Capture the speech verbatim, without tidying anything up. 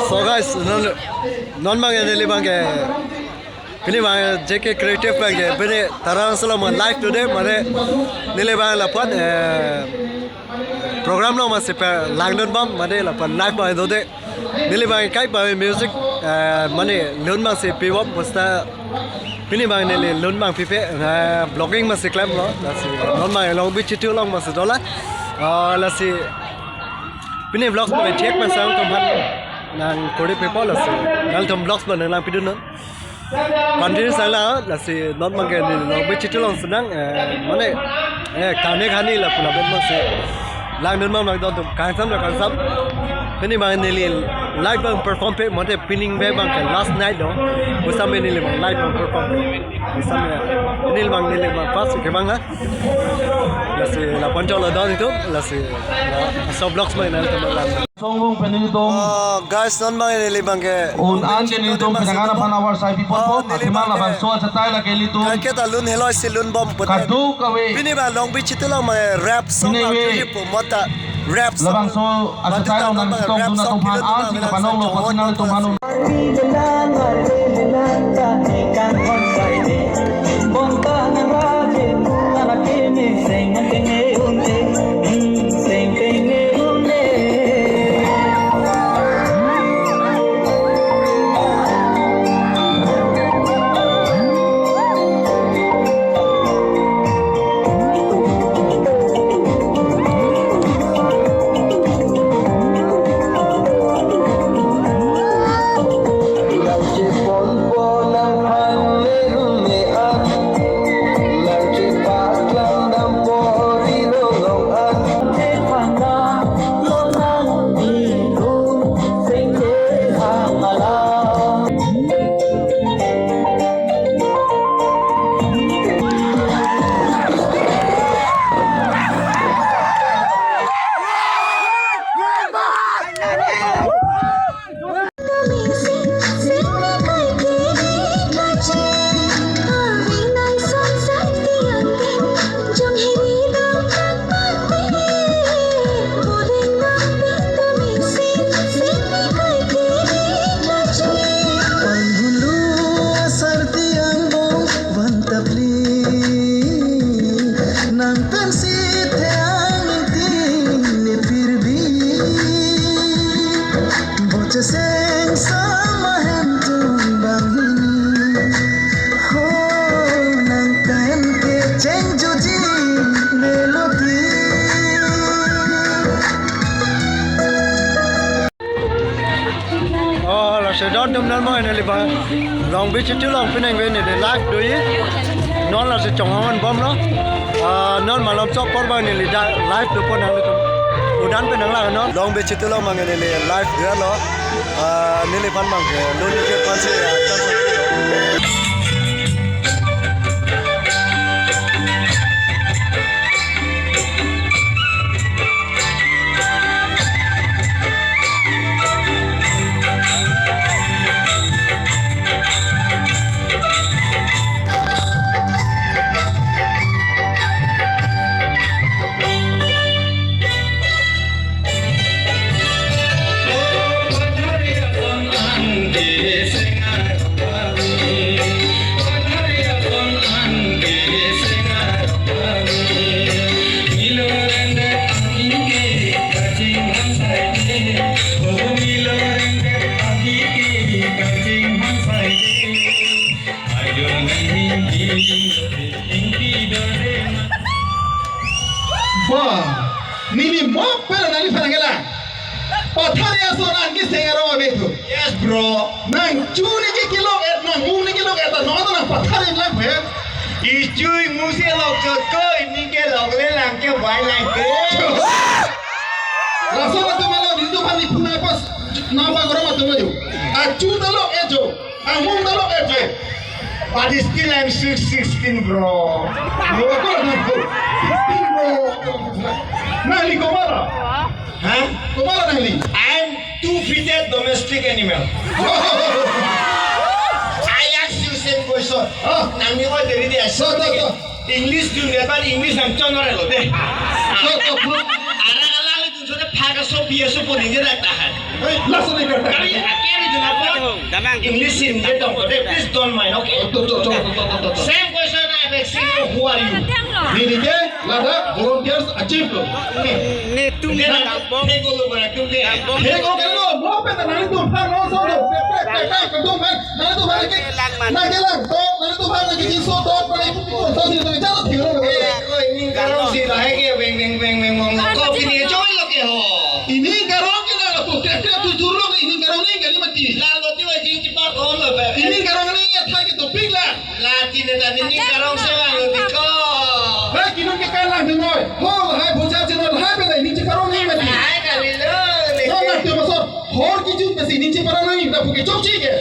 So guys, non, non abang neli abang ke, pini abang J K Creative abang ke, pini Taralangso along live today, mane neli abang lapu-an, eh, program along masi pe langdun bom, mane lapu-an live abang today. Neli abang kai abang music, eh, mane lun abang si pi bom, bosta pini abang neli lun abang pipe, eh, vlogging masi klemlo, lasi non abang Longbi Chitu along masi dolang, ah, lasi pini vlogs abang chek abang sang tum aphan nang kori pipo, lasi nangtum vlogs abang nang lang pidun non. Continue sanglang, lasi non abang ke neli Longbi Chitu along senang, eh, mane, eh, kane khani lapu lapen masi langdun abang langdun tum kangsam la kangsam. Pini abang neli live abang perform pe, mane pining abang ke last night lo. Bosta me neli abang live abang perform pe. Bosta me neli abang, neli abang pas ke abang ha. Lasi lapu-an choklo don itum, lasi, ya, so vlogs abang nangtum lang. Songbong pen nelitum. Oh, guys, non abang neli abang ke. Un an ke nelitum penang an aphan awar sai pi pot po. Oh, neli athema abang ke labangso achatai lake nelitum. Kaike ta lun heloi si lun bom pute. Kadokave. Pini abang Longbi Chitu along abang rap song. Pini abang ave. Pu mota rap song. Labangso achatai along nangtong dun atum aphan an si kapanong lo, pasi nangtum aphan. Anghulu asarti angbong van tapli, nang pensi the-ang ingti ne phir bhi, boche seng sama hem tum banghini. Ho, nang pen kecheng juji melodi. Oh, lasi don atum, non abang neli abang Longbi Chitu along penang ave neli live do-i. Non lasi chonghong bomlo. Ah, non malom chok apor abang neli da live dopo nanglitum. Udan pen nanglang non. Longbi Chitu along abang neli live do-i lo. Ah, neliphan abang ke lun ke aphan si, ah, chance. Ba, neli mok pera nangli phan kelang. Pathari ason an ke sengaro abe thu. Yes, bro. Nang chu ne ke kelok et, nang mung ne kelok et, non nang pathari lang phe. Ichu imung si lok chot ko, ini ke lok le lang ke bai lang ke. Laso atum alo, nelitum aphan ni phunai pas, nang pa goro atum ajo. Achu ta lok et jo. Amung ta lok et jo. But still I'm still sixteen, bro. Mo ko na ko. Sixteen, bro. Nangli komat lo? Hah? Komat lo nangli? I'm two footed domestic animal. I ask you same question. Ah. Nangli ko deri dia. So, so, so. English dun dia kan English nangchonore lo de. Arak alanglitum sore phaga so biya so pon inje dak tahan. Hei, laso ni kata. Kali akhir itu apa? Damang. English sim je dong de, please don't mind, okay? Tuh, tuh, tuh, tuh, tuh, tuh, tuh. Same question I have asked you, who are you? Neli ke ladak volunteers achieve lo. Netum Dia na, kampung. Hego lo mana tum ke? Kampung. Hego ke lo, mo pe ta nangtum phan lo so lo. Pe, pe, pe, pe, tum phan. Nangtum phan ke. Lang man. Nangke lang to, nangtum phan ke jingso to, phan ke to si to jalo thilo. Eh, ko ining karong si lahai ke beng, beng, beng, beng, mong, mong. Ko pini choi lo ke ho. Ining karong ke na ko ke ke tu tu lo ining karong ni kali mati. Lalo ti wa jing cepat ho lo be. Ining karong ni ya thai ke topik la. Lati ne ta nini karong se vang lo ti ko. Hai kinung ke kan lang dunoi. Ho hai bocha chenoi hai pe ta nini cheparong nang mati. Hai kali lo ni. Ho na tio masor. Hor kijut pasi nini cheparong nang ta puke chokche ke.